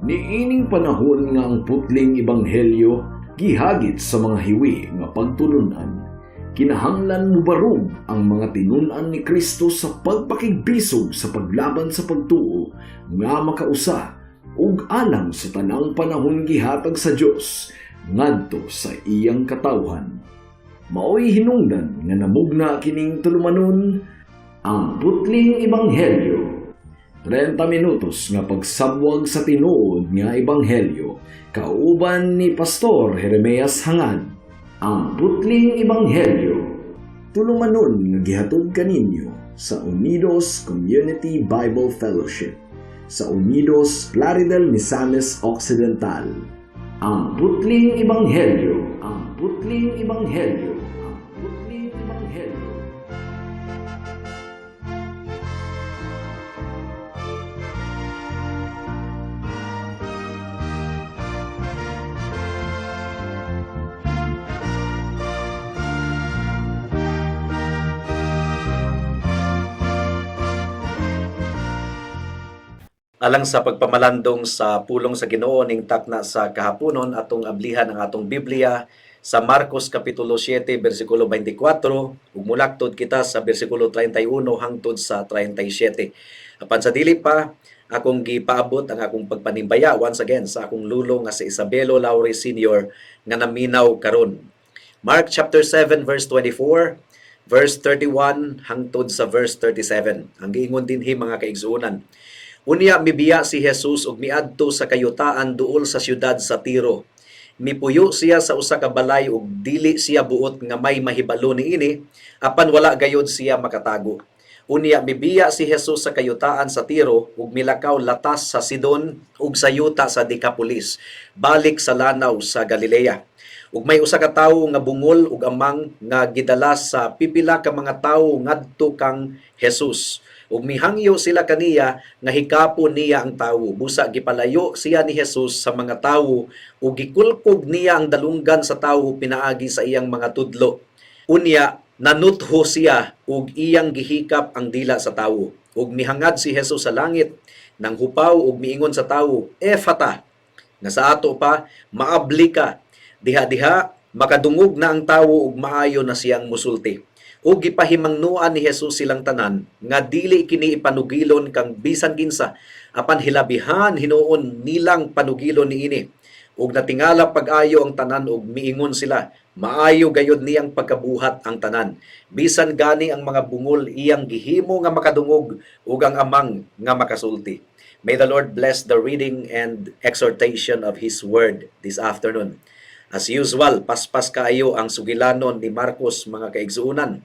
Niining panahon nga ang putling ebanghelyo gihagit sa mga hiwi nga pagtulunan, kinahanglan mubarog ang mga tinun-an ni Kristo sa pagpakigbisog sa paglaban sa pagtuo nga makausa ug alang sa tanang panahon gihatag sa Dios ngadto sa iyang katawhan. Maoy hinungdan nga namugna kining tulumanon, ang putling ebanghelyo. 30 minutos nga pagsabwag sa tinuod nga ebanghelyo kauban ni Pastor Jeremias Hangad. Ang putling ebanghelyo. Tulumanon nga gihatod kaninyo sa Unidos Community Bible Fellowship sa Unidos, Plaridel, Misamis Occidental. Ang putling ebanghelyo. Ang putling ebanghelyo. Ang putling ebanghelyo. Alang sa pagpamalandong sa pulong sa Ginoo ning takna sa kahaponon, atong ablihan ang atong Biblia sa Marcos kapitulo 7 bersikulo 24 ug mulaktod kita sa bersikulo 31 hangtod sa 37. Apan sa dili pa, akong gipaabot ang akong pagpanimbaya once again sa akong lulo nga si Isabelo Laure Sr. nga naminaw karon. Mark chapter 7 verse 24, verse 31 hangtod sa verse 37. Ang giingon dinhi, mga kaigsuonan: "Unya mibiya si Jesus ug miadto sa kayutaan duol sa syudad sa Tiro. Mipuyo siya sa usa ka balay ug dili siya buot nga may mahibalo niini, apan wala gayod siya makatago. Unya mibiya si Jesus sa kayutaan sa Tiro ug milakaw latas sa Sidon ug sa yuta sa Decapolis, balik sa lanaw sa Galilea. Ug may usa ka tawo nga bungol ug amang nga gidala sa pipila ka mga tawo ngadto kang Jesus. Ug mihangyo sila kaniya nga hikapon niya ang tawo. Busa gipalayo siya ni Jesus sa mga tawo ug gikulkog niya ang dalunggan sa tawo pinaagi sa iyang mga tudlo. Unya nanutho siya ug iyang gihikap ang dila sa tawo. Ug mihangad si Jesus sa langit nang hupaw ug miingon sa tawo, 'Efata,' nga sa ato pa, 'Maabli ka.' Diha-diha makadungog na ang tawo ug maayo na siyang musulti. Ug gipahimangnuan ni Jesus silang tanan nga dili kini ipanugilon kang bisan kinsa, apan hilabihan hinuon nilang panugilon niini. Ug natingala pag-ayo ang tanan ug miingon sila, 'Maayo gayud niyang pagkabuhat ang tanan. Bisan gani ang mga bungol iyang gihimo nga makadungog ug ang amang nga makasulti.'" May the Lord bless the reading and exhortation of His Word this afternoon. As usual, paspas kaayo ang sugilanon ni Marcos, mga kaigsuonan.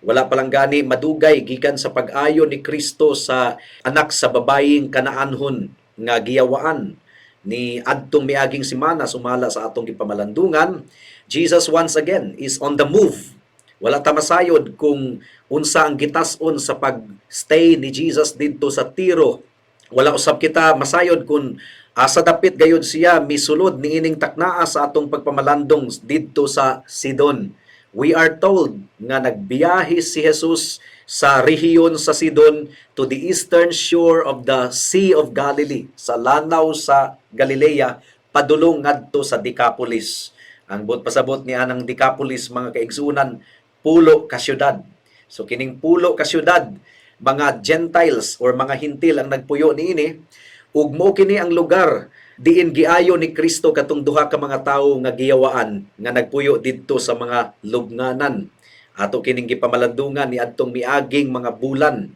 Wala pa lang gani madugay gikan sa pag-ayo ni Kristo sa anak sa babayeng Kanaanhon nga giyawaan ni adtong miaging semana sumala sa atong gipamalandungan, Jesus once again is on the move. Wala ta masayod kung unsa ang gitas-on sa pag-stay ni Jesus didto sa Tiro. Wala usab kita masayod kung asa dapit gayud siya misulod niining taknaa sa atong pagpamalandong didto sa Sidon. We are told nga nagbiyahe si Jesus sa rehiyon sa Sidon to the eastern shore of the Sea of Galilee, sa lanaw sa Galilea, padulong ngadto sa Decapolis. Ang buot pasabot ni anang Decapolis, mga kaigsunan, 10 ka syudad. So kining 10 ka syudad, mga Gentiles or mga Hintil ang nagpuyo niini, ug mo kini ang lugar diin giayo ni Kristo katong duha ka mga tawo nga giyawaan nga nagpuyo didto sa mga lubnganan. Ato kining gipamalandungan ni adtong miaging mga bulan.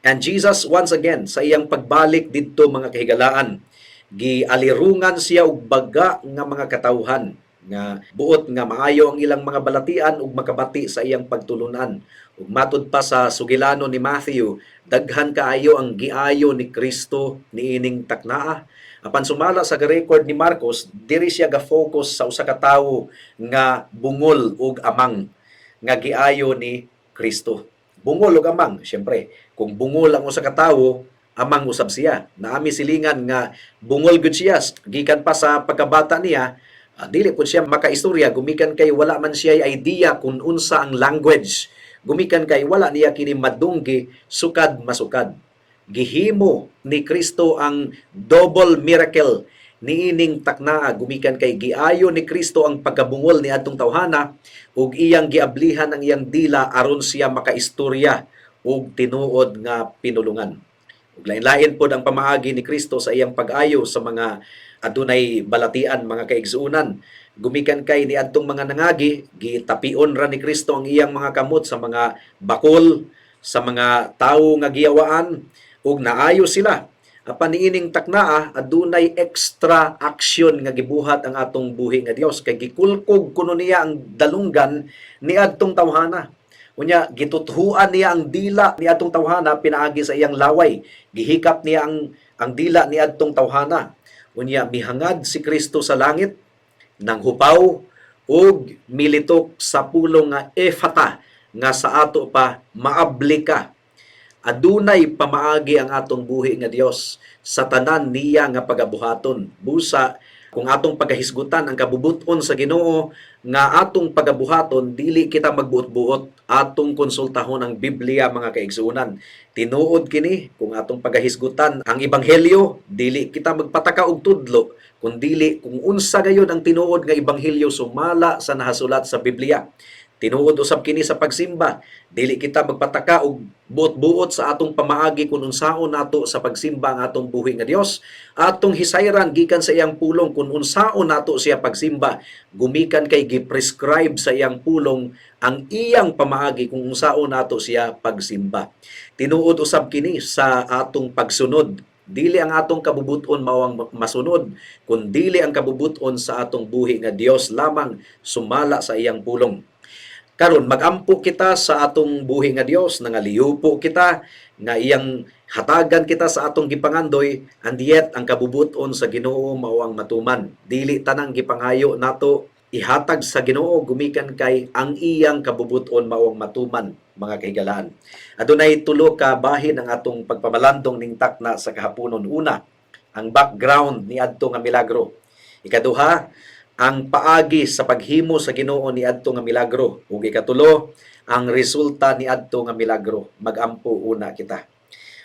And Jesus once again sa iyang pagbalik didto, mga kahigalaan, gialirungan siya og baga nga mga katawhan nga buot nga maayo ang ilang mga balatian ug makabati sa iyang pagtulunan. Ug matud pa sa sugilano ni Matthew, daghan kaayo ang giayo ni Kristo niining taknaa. Apan sumala sa record ni Marcos, diri siya ga-focus sa usa ka tawo nga bungol ug amang nga giayo ni Kristo. Bungol ug amang, syempre, kung bungol ang usa ka tawo, amang usab siya. Naami silingan nga bungol gud siya gikan pa sa pagkabata niya, dili pud siya makaistorya gumikan kay wala man siya idea kung unsa ang language. Gumikan kay wala niya kini madunggi sukad masukad. Gihimo ni Kristo ang double miracle niining taknaa, gumikan kay giayo ni Kristo ang pagkabungol ni adtong tawhana ug iyang giablihan ang iyang dila aron siya makaistorya og tinuod nga pinulungan. Ug lain-lain pod ang pamaagi ni Kristo sa iyang pag-ayo sa mga adunay balatian, mga kaigsuonan. Gumikan kay niadtong mga nangagi, gitapion ra ni Kristo ang iyang mga kamot sa mga bakol, sa mga tawo nga giyawaan ug naayo sila. Apan niining taknaa, adunay extra action nga gibuhat ang atong buhi nga Dios kay gikulkog kuno niya ang dalunggan niadtong tawhana. Unya gituthuan niya ang dila ni atong tawhana pinaagi sa iyang laway. Gihikap niya ang dila ni adtong tawhana. Unya mihangad si Kristo sa langit nang hupaw ug militok sa pulong nga "Efata," nga sa ato pa "Maabli ka." Adunay pamaagi ang atong buhi nga Dios sa tanan niya nga pagabuhaton. Busa kung atong pagahisgutan ang kabubuton sa Ginoo nga atong pagabuhaton, dili kita magbuot-buot, atong konsultahon ang Biblia, mga kaigsuonan. Tinuod kini kung atong pagahisgutan ang ebanghelyo, dili kita magpataka og tudlo kundili kung unsa gayud ang tinuod nga ebanghelyo sumala sa nahasulat sa Biblia. Tinuod usab kini sa pagsimba. Dili kita magpataka og buot-buot sa atong pamaagi kung unsaon nato sa pagsimba ang atong buhi nga Dios. Atong hisayran gikan sa iyang pulong kung unsaon nato siya pagsimba. Gumikan kay gi-prescribe sa iyang pulong ang iyang pamaagi kung unsaon nato siya pagsimba. Tinuod usab kini sa atong pagsunod. Dili ang atong kabubuton mao ang masunod, kundili ang kabubuton sa atong buhi nga Dios lamang sumala sa iyang pulong. Karon magampo kita sa atong buhi nga Dios, nangaliupo kita nga iyang hatagan kita sa atong gipangandoy, and yet ang kabubuton sa Ginoo mao ang matuman. Dili tanang gipangayo nato ihatag sa Ginoo, gumikan kay ang iyang kabubuton mao ang matuman, mga kahigalaan. Adunay tulo ka bahin ang atong pagpamalandong ning takna sa kahaponon. Una, ang background ni adto nga milagro. Ikaduha, ang paagi sa paghimo sa Ginoo ni adto nga milagro, ug ikatulo, ang resulta ni adto nga milagro. Magampo una kita.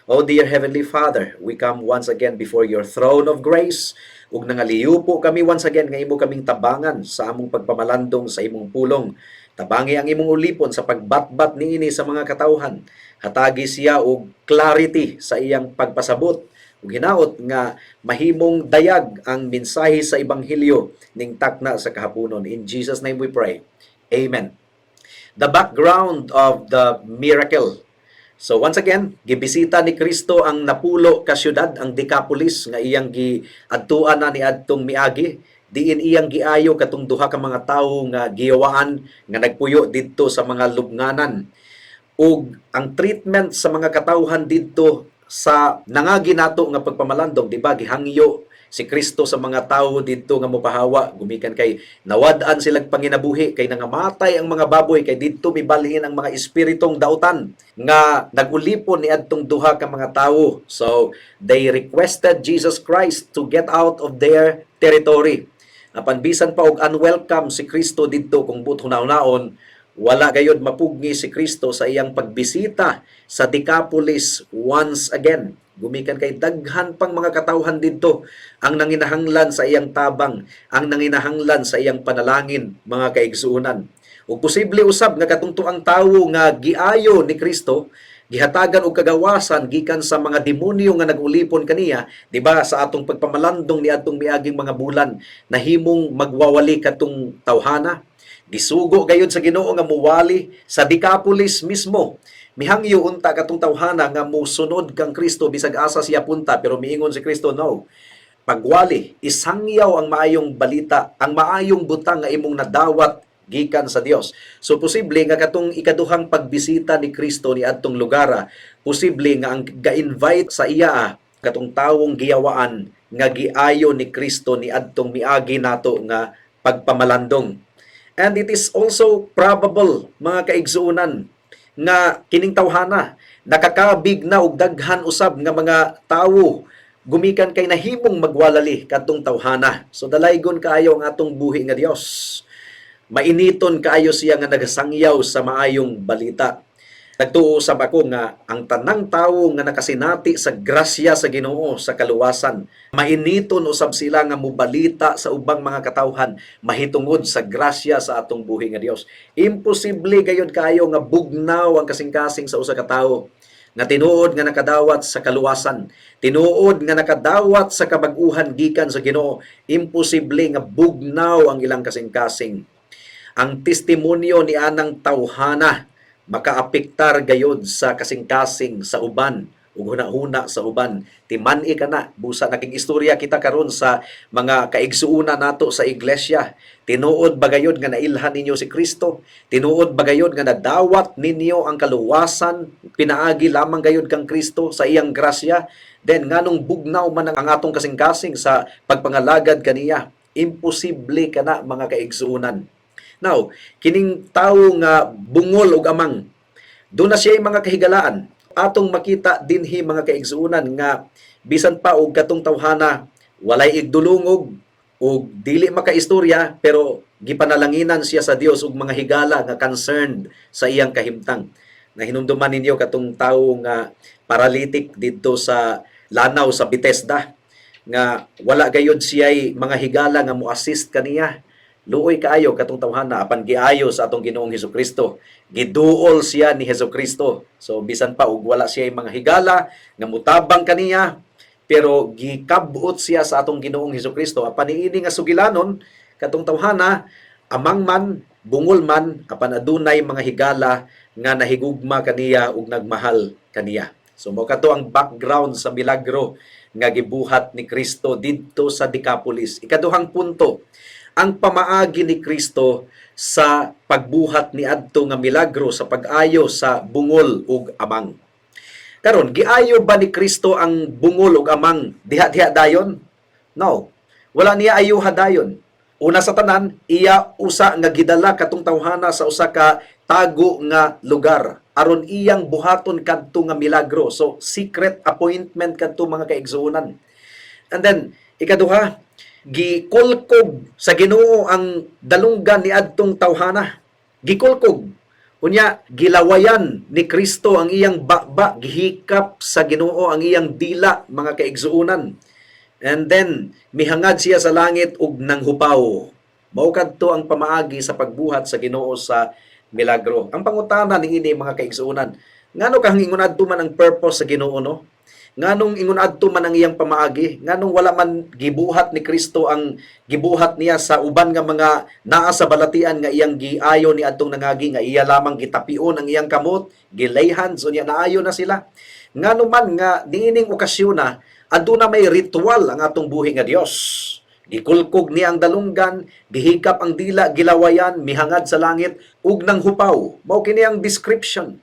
Oh dear Heavenly Father, we come once again before your throne of grace ug nangaliupo kami once again nga imo kaming tabangan sa among pagpamalandong sa imong pulong. Tabangi ang imong ulipon sa pagbatbat niini sa mga katawhan. Hatagi siya og clarity sa iyang pagpasabot ug hinaot nga mahimong dayag ang mensahe sa ebanghelyo ning takna sa kahaponon. In Jesus' name we pray. Amen. The background of the miracle. So once again, gibisita ni Kristo ang napulo ka syudad, ang Decapolis nga iyang giadtuan na niadtong miagi, diin iyang giayo katong duha ka mga tawo nga giyawaan nga nagpuyo didto sa mga lubnganan. Ug ang treatment sa mga katawhan didto sa nangagi nato nga pagpamalandong, di ba, gihangyo si Kristo sa mga tawo didto nga mopahawa gumikan kay nawad-an silag panginabuhi kay nangamatay ang mga baboy kay didto mibalhin ang mga espiritong dautan nga nagulipon ni adtong duha ka mga tawo. So they requested Jesus Christ to get out of their territory. Apan bisan pa og unwelcome si Kristo didto, kung buot hunahunaon, wala gayod mapugni si Kristo sa iyang pagbisita sa Decapolis once again. Gumikan kay daghan pang mga katawhan didto ang nanginahanglan sa iyang tabang, ang nanginahanglan sa iyang panalangin, mga kaigsuonan. Ug posible usab nga katong ang tawo nga giayo ni Kristo gihatagan og kagawasan gikan sa mga demonyo nga nag-ulipon kaniya, di ba, sa atong pagpamalandong ni atong miaging mga bulan, nahimong magwawali katong tawhana. Gisugo gayud sa Ginoo nga muwali sa Decapolis mismo. Mihangyo unta katong tawhana nga musunod kang Kristo bisag asa siya punta, pero miingon si Kristo, "No. Pagwali, isangyaw ang maayong balita, ang maayong butang nga imong nadawat gikan sa Dios." So posible nga katong ikaduhang pagbisita ni Kristo ni adtong lugara, posible nga ang ga-invite sa iya katong tawong giyawaan nga giayo ni Kristo ni adtong miagi nato nga pagpamalandong. And it is also probable, mga kaigsuonan, nga kining tawhana nakakabig na og daghan usab nga mga tawo gumikan kay nahimong magwalali kadtong tawhana. So dalaygon kaayo ang atong buhi nga Dios. Mainiton kaayo siya nga nagasangyaw sa maayong balita. Nagtuo usab ako nga ang tanang tawo nga nakasinati sa grasya sa Ginoo sa kaluwasan, mainiton usab sila nga mobalita sa ubang mga katawhan mahitungod sa grasya sa atong buhi nga Dios. Imposible gayud kaayo nga bugnaw ang kasing-kasing sa usa ka tawo nga tinuod nga nakadawat sa kaluwasan, tinuod nga nakadawat sa kabag-uhan gikan sa Ginoo. Imposible nga bugnaw ang ilang kasing-kasing. Ang testimonyo ni anang tawhana makaapektar gayod sa kasing-kasing sa uban ug hunahuna sa uban. Timan-i kana, busa naging istorya kita karon sa mga kaigsuuna nato sa iglesia. Tinuod ba gayod nga nailhan ninyo si Kristo? Tinuod ba gayod nga nadawat ninyo ang kaluwasan pinaagi lamang gayod kang Kristo sa iyang grasya? Then nganong bugnaw man ang atong kasing-kasing sa pagpangalagad kaniya? Imposible kana, mga kaigsuunan. Now, kining tawo nga bungol ug amang, duna siya mga kahigalaan. Atong makita dinhi, mga kaigsuunan, nga bisan pa og katong tawhana walay igdulungog ug dili makaistorya, pero gipanalanginan siya sa Dios ug mga higala nga concerned sa iyang kahimtang. Nahinumduman ninyo katong tawo nga paralytic didto sa lanaw sa Bethesda nga wala gayod siya'y mga higala nga mo-assist kaniya? Luoy kaayo katong tawhana, apan giayo sa atong Ginoong Hesus Kristo. Giduol siya ni Hesus Kristo. So bisan pa og wala siya mga higala nga mutabang kaniya, pero gikabot siya sa atong Ginoong Hesus Kristo. Apan niini nga sugilanon, katong tawhana, amang man, bungol man, apan adunay mga higala nga nahigugma kaniya ug nagmahal kaniya. So mao kato ang background sa milagro nga gibuhat ni Kristo didto sa Decapolis. Ikaduhang punto, ang pamaagi ni Kristo sa pagbuhat ni adto nga milagro sa pag-ayo sa bungol ug amang. Karon, giayo ba ni Kristo ang bungol ug amang diha-diha dayon? No. Wala niya ayuha dayon. Una sa tanan, iya usa nga gidala katong tawhana sa usa ka tago nga lugar aron iyang buhaton kadto nga milagro. So secret appointment kadto, mga kaigsuonan. And then ikaduha, gikulkog sa Ginoo ang dalunggan ni adtong tawhana. Gikulkog. Unya gilawayan ni Kristo ang iyang baba, gihikap sa Ginoo ang iyang dila, mga kaigsuonan. And then mihangad siya sa langit ug nanghupaw. Mao kadto ang pamaagi sa pagbuhat sa Ginoo sa milagro. Ang pangutana niini, mga kaigsuonan, ngano kahang ingon adto man ang purpose sa Ginoo, no? Nganong ingon adto man ang iyang pamaagi? Nganong wala man gibuhat ni Kristo ang gibuhat niya sa uban nga mga naa sa balatian nga iyang giayo ni adtong nangagi nga iya lamang gitapion ang iyang kamot, gi-lay hands, unya naayo na sila? Ngano man nga niining okasyon na aduna may ritual ang atong buhi nga Dios? Gikulkog niya ang dalunggan, gihikap ang dila, gilawayan, mihangad sa langit ug nanghupaw. Mao kini ang description.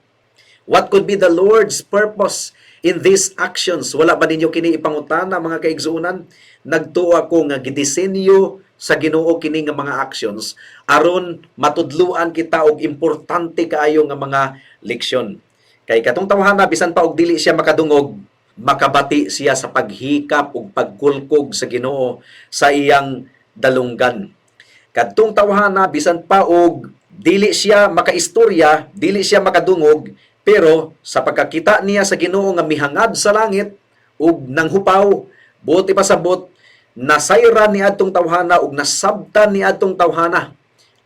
What could be the Lord's purpose in these actions? Wala ba ninyo kini ipangutana, mga kaigsuonan? Nagtuo ako nga gidisenyo sa Ginoo kini nga mga actions aron matudluan kita og importante kaayo nga mga leksyon. Kay katong tawhana, bisan pa og dili siya makadungog, makabati siya sa paghikap ug pagkulkog sa Ginoo sa iyang dalunggan. Kadtong tawhana, bisan pa og dili siya makaistorya, dili siya makadungog, pero sa pagkakita niya sa Ginoo nga mihangad sa langit ug nanghupaw, buot ipasabot, nasayran ni adtong tawhana ug nasabtan ni adtong tawhana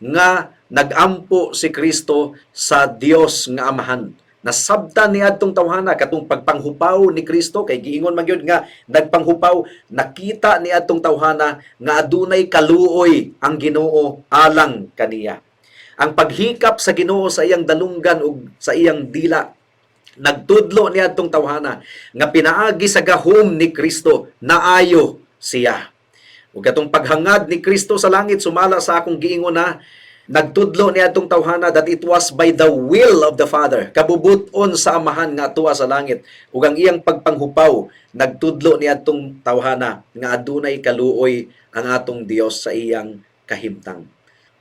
nga nagampo si Kristo sa Dios nga Amahan. Nasabtan ni adtong tawhana katong pagpanghupaw ni Kristo, kay giingon man gyud nga nagpanghupaw. Nakita ni adtong tawhana nga adunay kaluoy ang Ginoo alang kaniya. Ang paghikap sa Ginoo sa iyang dalunggan ug sa iyang dila nagtudlo ni adtong tawhana nga pinaagi sa gahom ni Kristo, naayo siya. Ug katong paghangad ni Kristo sa langit, sumala sa akong giingon na, nagtudlo ni adtong tawhana that it was by the will of the Father, kabubuton sa Amahan nga atuwa sa langit. Ug ang iyang pagpanghupaw nagtudlo ni adtong tawhana nga adunay kaluoy ang atong Dios sa iyang kahimtang.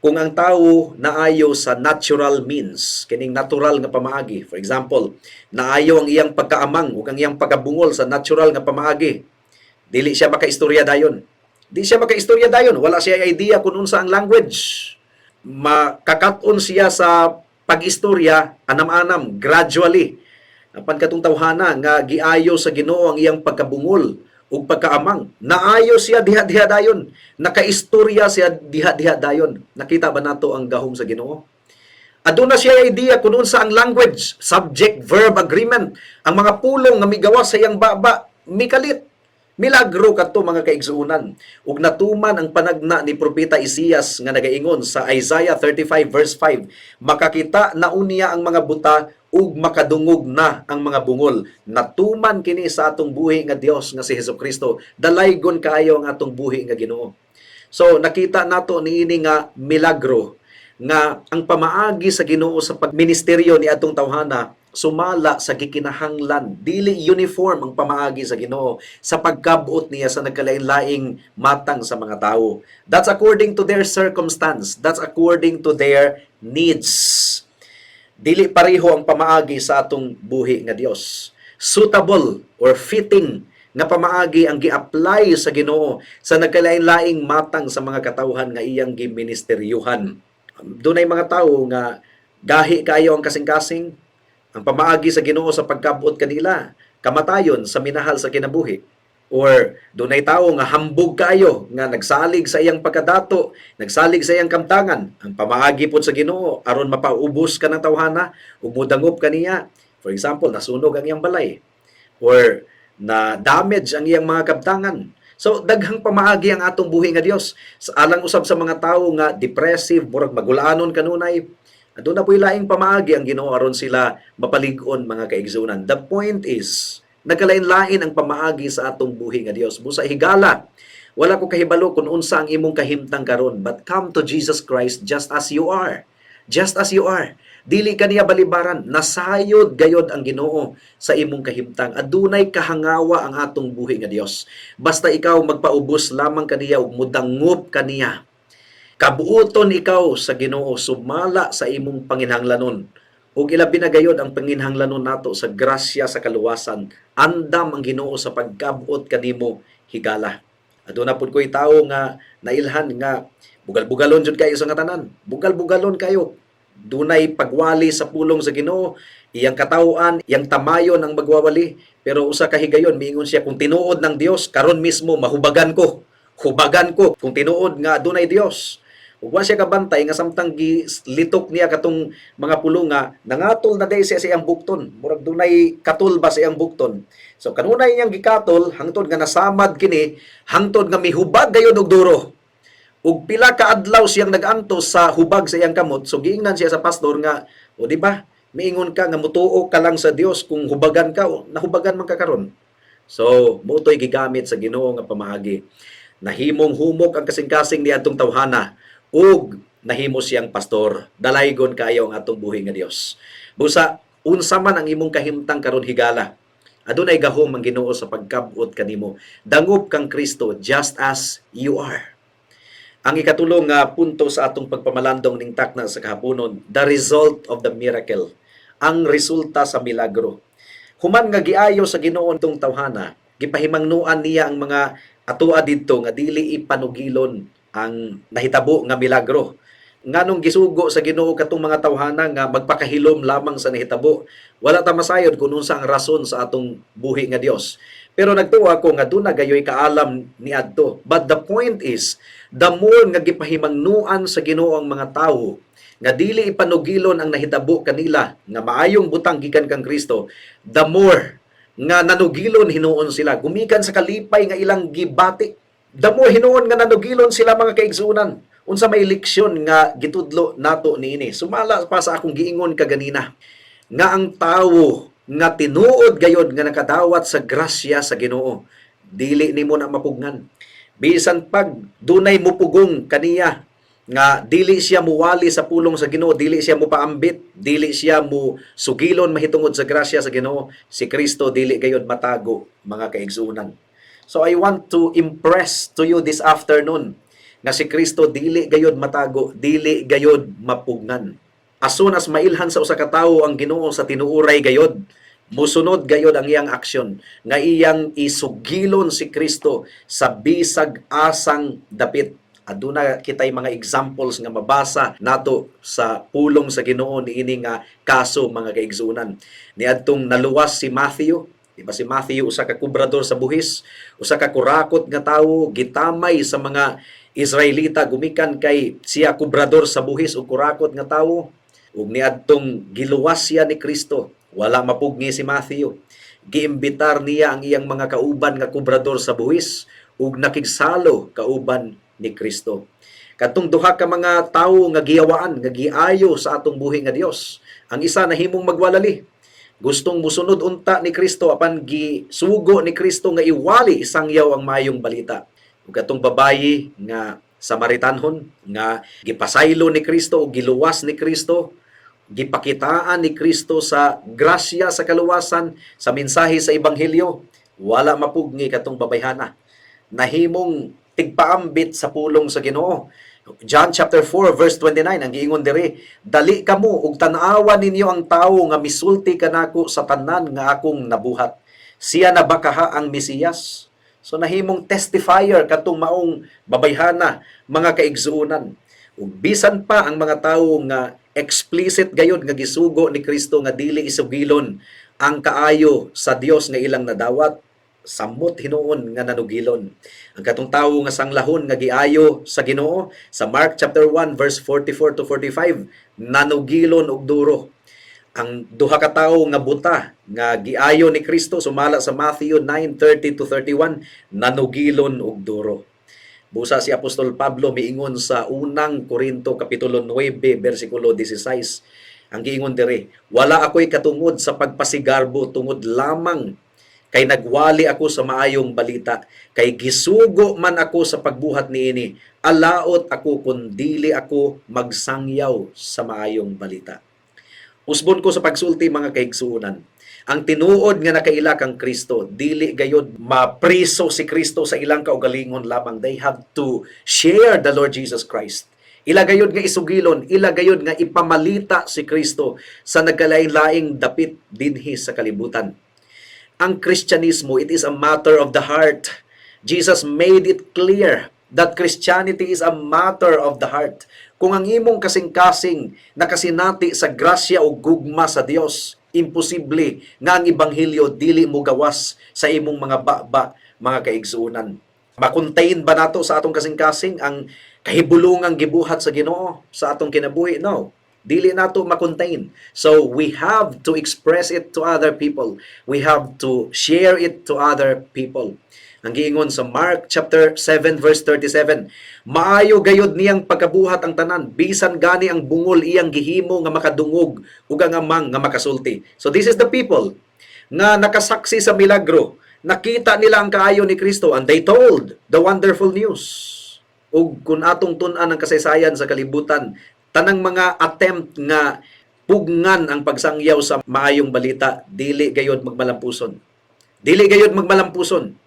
Kung ang tawo naayo sa natural means, kining natural nga pamaagi, for example, naayo ang iyang pagkaamang ug ang iyang pagkabungol sa natural nga pamaagi, dili siya makaistorya dayon. Di siya makaistorya dayon, wala siya idea kung unsa ang language. Makakat-on siya sa pag-istorya anam-anam, gradually. Apan katong tawhana nga giayo sa Ginoo ang iyang pagkabungol ug pagkaamang, naayo siya diha-diha dayon, nakaistorya siya diha-diha dayon. Nakita ba nato ang gahom sa Ginoo? Aduna siya idea kung unsa ang language, subject verb agreement, ang mga pulong nga migawas sa iyang baba, mikalit. Milagro kadto, mga kaigsuonan. Ug natuman ang panagna ni Propeta Isaias nga nagaingon sa Isaiah 35 verse 5, "Makakita na unya ang mga buta ug makadungog na ang mga bungol." Natuman kini sa atong buhi nga Dios nga si Hesukristo. Dalaygon kaayo ang atong buhi nga Ginoo. So nakita nato niini nga milagro nga ang pamaagi sa Ginoo sa pagministeryo ni atong tawhana sumala sa gikinahanglan. Dili uniform ang pamaagi sa Ginoo sa pagkabot niya sa nagkalain-laing matang sa mga tao. That's according to their circumstance. That's according to their needs. Dili pareho ang pamaagi sa atong buhi nga Dios. Suitable or fitting nga pamaagi ang gi-apply sa Ginoo sa nagkalain-laing matang sa mga katawhan nga iyang giministeryuhan. Dunay mga tawo nga gahi kayo ang kasing-kasing. Ang pamaagi sa Ginoo sa pagkabot kanila, kamatayon sa minahal sa kinabuhi. Or dunay tawo nga hambog kayo nga nagsalig sa iyang pagkadato, nagsalig sa iyang kamtangan. Ang pamaagi pod sa Ginoo aron mapaubos ka ng tawhana ug modangop kaniya. For example, nasunog ang iyang balay or na damage ang iyang mga kabtangan. So daghang pamaagi ang atong buhi nga Dios. Sa alang usab sa mga tawo nga depressive, murag magulaanon kanunay, aduna po'y laing pamaagi ang Ginoo aron sila mapalig-on, mga kaigsuonan. The point is, nagkalain-lain ang pamaagi sa atong buhi nga Dios. Busa higala, wala ko kahibalo kung unsa ang imong kahimtang karon, but come to Jesus Christ just as you are. Just as you are. Dili ka niya balibaran, nasayod gayod ang Ginoo sa imong kahimtang. Adunay kahangawa ang atong buhi nga Dios. Basta ikaw magpaubos lamang kaniya ug mudangop kaniya. Kabuoton ikaw sa Ginoo sumala sa imong panginhanglanon. Ug ilabi na gayod ang panginhanglanon nato sa grasya sa kaluwasan. Andam ang Ginoo sa pagkabuot kanimo, higala. Aduna pud ko'y tawo nga nailhan nga bugal-bugalon jud kayo sa nga tanan. Bugal-bugalon kayo. Dunay pagwali sa pulong sa Ginoo, iyang katawhan, iyang tamayon ang magwawali. Pero usa ka higayon miingon siya, "Kung tinuod ng Dios, karon mismo mahubagan ko. Hubagan ko kung tinuod nga adunay Dios." Ug wa siya kabantay nga samtang gilitok niya katong mga pulunga, nangatol na diay siya sa iyang bukton. Murag dunay katol ba sa iyang bukton. So kanunay niyang gikatol hangtod nga nasamad kini, hangtod nga mihubag gayud og duro. Ug pila ka adlaw siyang nag-antos sa hubag sa iyang kamot. So giingnan siya sa pastor nga, "O di ba? Miingon ka nga mutuo ka lang sa Dios kung hubagan ka, o, nahubagan man ka karon." So, mao to'y gigamit sa Ginoo nga pamaagi. Nahimong humok ang kasing-kasing ni atong tawhana ug nahimo siyang pastor. Dalaygon kayo ang atong buhi nga Dios. Busa unsa man ang imong kahimtang karon, higala, adunay gahom ang Ginoo sa pagkabot kanimo. Dangop kang Kristo just as you are. Ang ikatulong nga punto sa atong pagpamalandong ning takna sa kahaponon, the result of the miracle. Ang resulta sa milagro. Human nga giayo sa Ginoo tong tawhana, gipahimangnuan niya ang mga atua didto nga dili ipanugilon ang nahitabo nga milagro. Nganong gisugo sa Ginoo katong mga tawhana nga magpakahilom lamang sa nahitabo? Wala ta masayod kung unsa ang rason sa atong buhi nga Dios. Pero nagtuo ako nga duna gayoy kaalam niadto. But the point is, the more nga gipahimangnuan sa Ginoo ang mga tawo nga dili ipanugilon ang nahitabo kanila nga maayong butang gikan kang Kristo, the more nga nanugilon hinuon sila gumikan sa kalipay nga ilang gibati. The more hinuon nga nanugilon sila, mga kaigsuonan. Unsa may leksyon nga gitudlo nato niini? Sumala pa sa akong giingon kaganina nga ang tawo nga tinuod gayod nga nakadawat sa grasya sa Ginoo, dili nimo na mapugnan. Bisan pag dunay mupugong kaniya nga dili siya muwali sa pulong sa Ginoo, dili siya mupaambit, dili siya mo sugilon mahitungod sa grasya sa Ginoo, si Kristo dili gayod matago, mga kaigsuonan. So I want to impress to you this afternoon nga si Kristo dili gayod matago, dili gayod mapugnan. As soon as mailhan sa usa ka tawo ang Ginoo sa tinuuray gayod, musunod gayod ang iyang aksyon nga iyang isugilon si Kristo sa bisag asang dapit. Aduna kitay mga examples nga mabasa nato sa pulong sa Ginoo niini nga kaso, mga kaigsuonan. Niadtong naluwas si Matthew. Di ba si Matthew usa ka kubrador sa buhis, usa ka kurakot nga tawo, gitamay sa mga Israelita gumikan kay siya kubrador sa buhis ug kurakot nga tawo? Ug niadtong giluwas siya ni Kristo, wala mapugni si Matthew. Giimbitar niya ang iyang mga kauban nga kubrador sa buhis ug nakigsalo kauban ni Kristo. Kadtong duha ka mga tawo nga giyawaan, nga giayo sa atong buhi nga Dios. Ang isa nahimong magwalali. Gustong musunod unta ni Kristo, apan gisugo ni Kristo nga iwali, isangyaw ang maayong balita. Ug katong babayi nga Samaritanhon nga gipasaylo ni Kristo o giluwas ni Kristo, gipakitaan ni Kristo sa grasya sa kaluwasan sa mensahe sa ebanghelyo, wala mapugni katong babayhana. Nahimong tigpaambit sa pulong sa Ginoo. John chapter 4 verse 29 ang giingon diri, "Dali kamo ug tan-awa ninyo ang tawo nga misulti kanako sa tanan nga akong nabuhat. Siya na ba kaha ang Mesiyas?" So nahimong testifier katong maong babayhana, mga kaigsuonan. Ug bisan pa ang mga tawo nga explicit gayod nga gisugo ni Kristo nga dili isugilon ang kaayo sa Dios nga ilang nadawat, samot hinuon nga nanugilon. Ang katong tawo nga sanglahon nga giayo sa Ginoo sa Mark chapter 1 verse 44 to 45, nanugilon og duro. Ang duha ka tawo nga buta nga giayo ni Kristo sumala sa Matthew 9:30 to 31, nanugilon og duro. Busa si Apostol Pablo miingon sa Unang Korinto kapitulo 9 bersikulo 16. Ang giingon diri, "Wala ako'y katungod sa pagpasigarbo tungod lamang kay nagwali ako sa maayong balita, kay gisugo man ako sa pagbuhat niini. Alaot ako kung dili ako magsangyaw sa maayong balita." Usbon ko sa pagsulti, mga kaigsuonan. Ang tinuod nga nakaila kang Kristo, dili gayod mapriso si Kristo sa ilang kaugalingon lamang. They have to share the Lord Jesus Christ. Ila gayod nga isugilon, ila gayod nga ipamalita si Kristo sa nagkalain-laing dapit dinhi sa kalibutan. Ang Kristyanismo, it is a matter of the heart. Jesus made it clear that Christianity is a matter of the heart. Kung ang imong kasing-kasing nakasinati sa grasya o gugma sa Dios, imposible nga ang ebanghelyo dili mo gawas sa imong mga baba, mga kaigsuonan. Ma-contain ba nato sa atong kasing-kasing ang kahibulungang gibuhat sa Ginoo sa atong kinabuhi? No. Dili nato ma-contain. So we have to express it to other people. We have to share it to other people. Ang giingon sa Mark chapter 7 verse 37, "Maayo gayod niyang pagkabuhat ang tanan, bisan gani ang bungol iyang gihimo nga makadungog ug ang amang nga makasulti." So this is the people nga nakasaksi sa milagro. Nakita nila ang kaayo ni Kristo and they told the wonderful news. Ug kung atong tun-an ang kasaysayan sa kalibutan, tanang mga attempt nga pugnan ang pagsangyaw sa maayong balita, dili gayod magmalampuson. Dili gayod magmalampuson.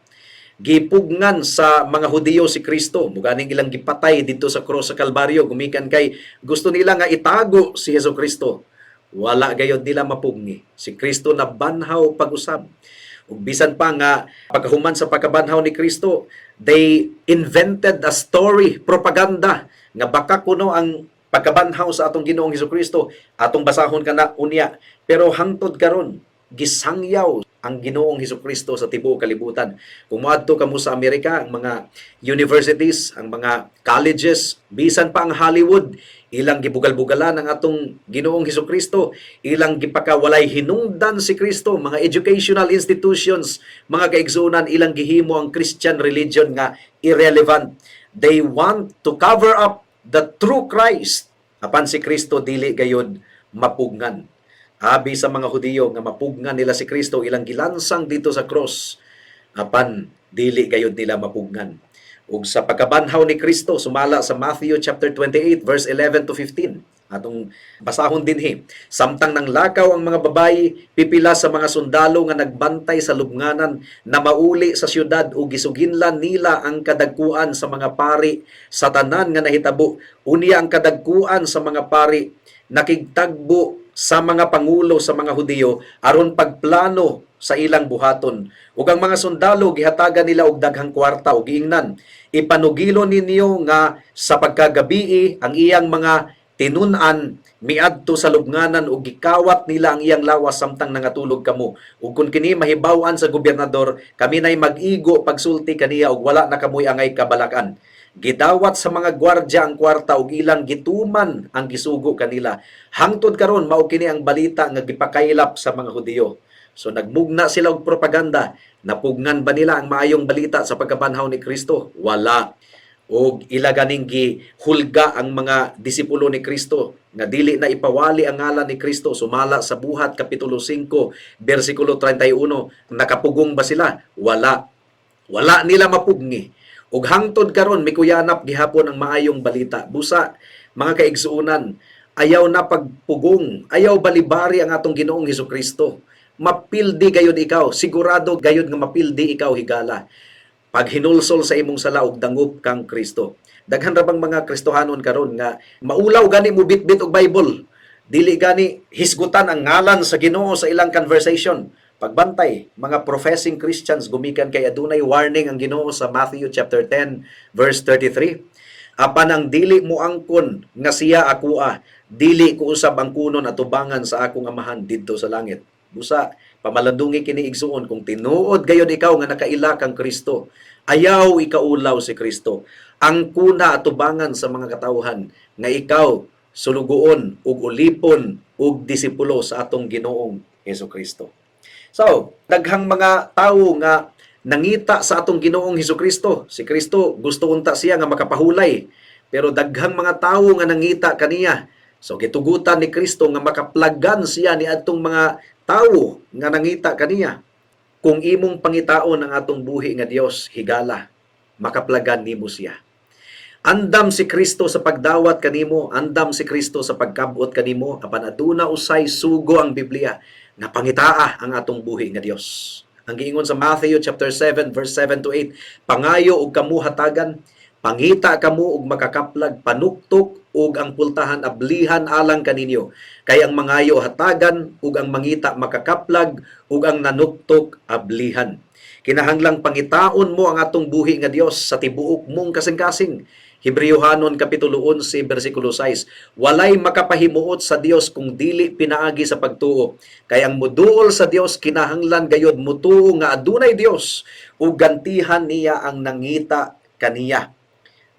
Gipugnan sa mga Hudiyo si Kristo, muganing ilang gipatay didto sa cross sa Kalbaryo gumikan kay gusto nila nga itago si Hesus Kristo. Wala gayod nila mapugni. Si Kristo nabanhaw pag-usab. Ug bisan pa nga pagkahuman sa pagkabanhaw ni Kristo, they invented a story, propaganda nga baka kuno ang pagkabanhaw sa atong Ginoong Hesus Kristo. Atong basahon kana unya. Pero hangtod karon gisangyaw ang Ginoong Hesus Kristo sa tibuok kalibutan. Kung moadto kamo sa Amerika, ang mga universities, ang mga colleges, bisan pa ang Hollywood, ilang gibugal-bugalan ang atong Ginoong Hesus Kristo, ilang gipakawalay hinungdan si Kristo, mga educational institutions, mga kaigsuonan, ilang gihimo ang Christian religion nga irrelevant. They want to cover up the true Christ. Apan si Kristo dili gayod mapugnan. Abi sa mga Hudiyo nga mapugnan nila si Kristo, ilang gilansang didto sa cross. Apan dili gayod nila mapugnan. Ug sa pagkabanhaw ni Kristo sumala sa Matthew chapter 28 verse 11 to 15. Atong basahon dinhi. "Samtang nanglakaw ang mga babayi, pipila sa mga sundalo nga nagbantay sa lubnganan na mauli sa syudad ug gisuginlan nila ang kadagkuan sa mga pari sa tanan nga nahitabo. Unya ang kadagkuan sa mga pari nakigtagbo sa mga pangulo sa mga Hudiyo aron pagplano sa ilang buhaton. Ug ang mga sundalo gihatagan nila og daghang kwarta ug giingnan, "Ipanugilo ninyo nga sa pagkagabii ang iyang mga tinun-an miadto sa lubnganan ug gikawat nila ang iyang lawas samtang nangatulog kamo. Ug kun kini mahibaw-an sa gobernador, kami nay mag-igo pagsulti kaniya ug wala na kamoy angay kabalakan." Gidawat sa mga gwardya ang kwarta ug ilang gituman ang gisugo kanila. Hangtod karon mao kini ang balita nga gipakaylap sa mga Hudiyo. So nagmugna sila og propaganda. Napugnan ba nila ang maayong balita sa pagkabanhaw ni Kristo? Wala. Og ila ganing gihulga ang mga disipulo ni Kristo nga dili na ipawali ang ngalan ni Kristo sumala sa Buhat kapitulo 5 bersikulo 31. Nakapugong ba sila? Wala. Wala nila mapugngi. Ug hangtod karon mikuyanap gihapon ang maayong balita. Busa, mga kaigsuonan, ayaw na pagpugong, ayaw balibari ang atong Ginoong Hesukristo. Mapildi gayud ikaw, sigurado gayud nga mapildi ikaw, higala, paghinulsol sa imong sala ug dangop kang Kristo. Daghan ra bang mga Kristohanon karon nga maulaw gani mo bitbit og Bible. Dili gani hisgutan ang ngalan sa Ginoo sa ilang conversation. Pagbantay, mga professing Christians, gumikan kay adunay warning ang Ginoo sa Matthew chapter 10 verse 33. "Apan ang dili mo angkon nga siya akoa, dili ko usab angkunon atubangan sa akong Amahan didto sa langit." Busa, pamalandungi kini, igsuon, kung tinuod gayod ikaw nga nakaila kang Kristo, ayaw ikaulaw si Kristo. Angkuna atubangan sa mga katawhan nga ikaw sulugoon ug ulipon ug disipulo sa atong Ginoong Hesukristo. So, daghang mga tawo nga nangita sa atong Ginoong Hesukristo. Si Kristo gusto unta siya nga makapahulay. Pero daghang mga tawo nga nangita kaniya. So gitugutan ni Kristo nga makaplagan siya ni adtong mga tawo nga nangita kaniya. Kung imong pangitaon ang atong buhi nga Dios, higala, makaplagan nimo siya. Andam si Kristo sa pagdawat kanimo, andam si Kristo sa pagkabot kanimo, apan aduna usay sugo ang Biblia nga pangitaa ang atong buhi nga Dios. Ang giingon sa Matthew chapter 7 verse 7 to 8, "Pangayo og kamo hatagan, pangita kamo og makakaplag, panuktok ug ang pultahan ablihan alang kaninyo. Kay ang mangayo hatagan, ug ang mangita makakaplag, ug ang nanuktok ablihan." Kinahanglang pangitaon mo ang atong buhi nga Dios sa tibuok mong kasing-kasing. Hebreohanon kapitulo 11 bersikulo 6, "Walay makapahimuot sa Dios kung dili pinaagi sa pagtuo. Kay ang muduol sa Dios kinahanglan gayod mutuo nga adunay Dios ug gantihan niya ang nangita kaniya."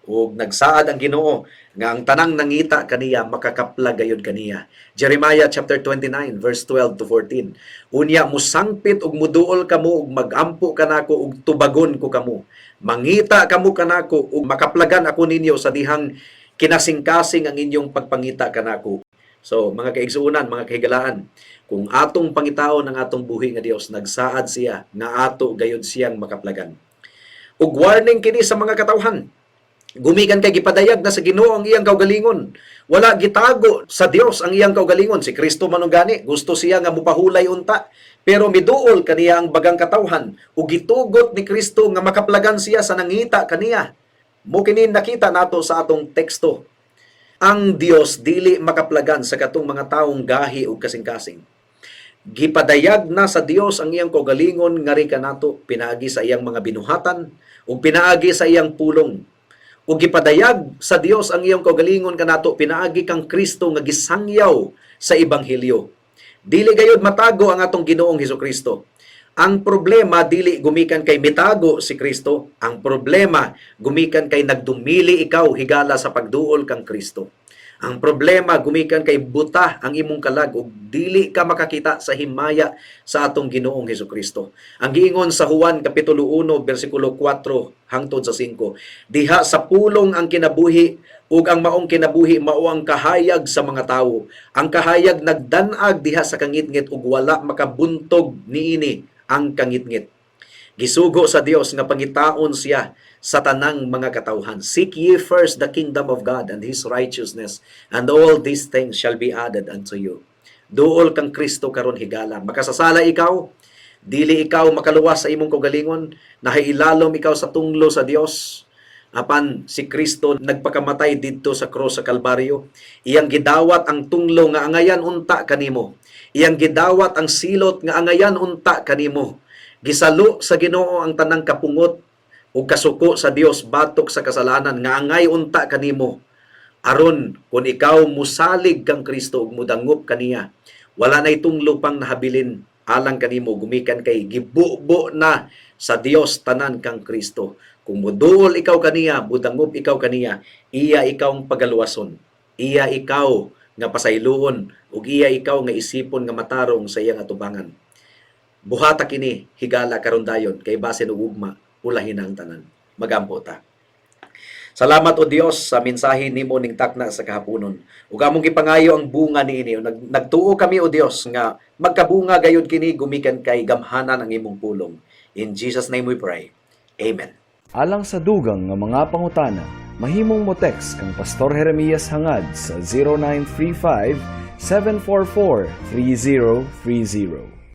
Ug nagsaad ang Ginoo nga ang tanang nangita kaniya makakaplag gayud kaniya. Jeremiah chapter 29 verse 12 to 14. "Unya musangpit ug muduol kamo ug magampo kanako ug tubagon ko kamo. Mangita kamo kanako ug makaplagan ako ninyo sa dihang kinasingkasing ang inyong pagpangita kanako." So, mga kaigsuonan, mga kahigalaan, kung atong pangitaon ang atong buhi nga Dios, nagsaad siya nga ato gayud siyang makaplagan. Ug warning kini sa mga katawhan. Gumikan kay gipadayag na sa Ginoo ang iyang kaugalingon. Wala gitago sa Dios ang iyang kaugalingon. Si Kristo man gani, gusto siya nga mupahulay unta. Pero miduol kaniya ang bagang katawhan ug gitugot ni Kristo nga makaplagan siya sa nangita kaniya. Mao kini nakita nato sa atong teksto. Ang Dios dili makaplagan sa katong mga taong gahi ug kasing-kasing. Gipadayag na sa Dios ang iyang kaugalingon ngari kanato pinaagi sa iyang mga binuhatan ug pinaagi sa iyang pulong. Ug gipadayag sa Dios ang iyang kaugalingon kanato pinaagi kang Kristo nga gisangyaw sa ebanghelyo. Dili gayud matago ang atong Ginoong Hesukristo. Ang problema dili gumikan kay mitago si Kristo, ang problema gumikan kay nagdumili ikaw, higala, sa pagduol kang Kristo. Ang problema gumikan kay buta ang imong kalag ug dili ka makakita sa himaya sa atong Ginoong Hesukristo. Ang giingon sa Juan kapitulo 1 bersikulo 4 hangtod sa 5, "Diha sa pulong ang kinabuhi ug ang maong kinabuhi mao ang kahayag sa mga tawo. Ang kahayag nagdan-ag diha sa kangitngit ug wala makabuntog niini ang kangitngit." Gisugo sa Dios nga pangitaon siya sa tanang mga katawhan. "Seek ye first the kingdom of God and His righteousness, and all these things shall be added unto you. Duol kang Kristo karon, higala. Makasasala ikaw, dili ikaw makaluwas sa imong kaugalingon, nahailalom ikaw sa tunglo sa Dios. Apan si Kristo nagpakamatay didto sa krus sa Kalbaryo. Iyang gidawat ang tunglo nga angayan unta kanimo. Iyang gidawat ang silot nga angayan unta kanimo. Gisalo sa Ginoo ang tanang kapungot ug kasuko sa Dios batok sa kasalanan nga angay unta kanimo. Aron kung ikaw musalig kang Kristo ug mudangop kaniya, wala nay tunglo pang nahabilin alang kanimo gumikan kay gibubo na sa Dios tanan kang Kristo. Kung muduol ikaw kaniya, mudangop ikaw kaniya, iya ikaw ang pagaluwason. Iya ikaw nga pasayloon ug iya ikaw nga isipon nga matarong sa iyang atubangan. Buhata kini higala karon dayon kay basin og ugma ulahin ang tanan. Magampo ta. Salamat, O Dios, sa mensahe nimo ning takna sa kahaponon. Ug among gipangayo ang bunga niini. Nagtuo kami, O Dios, nga magkabunga gayud kini gumikan kay gamhanan ang imong pulong. In Jesus' name we pray. Amen. Alang sa dugang nga mga pangutana, mahimong mo text kang Pastor Jeremias Hangad sa 0935 744 3030.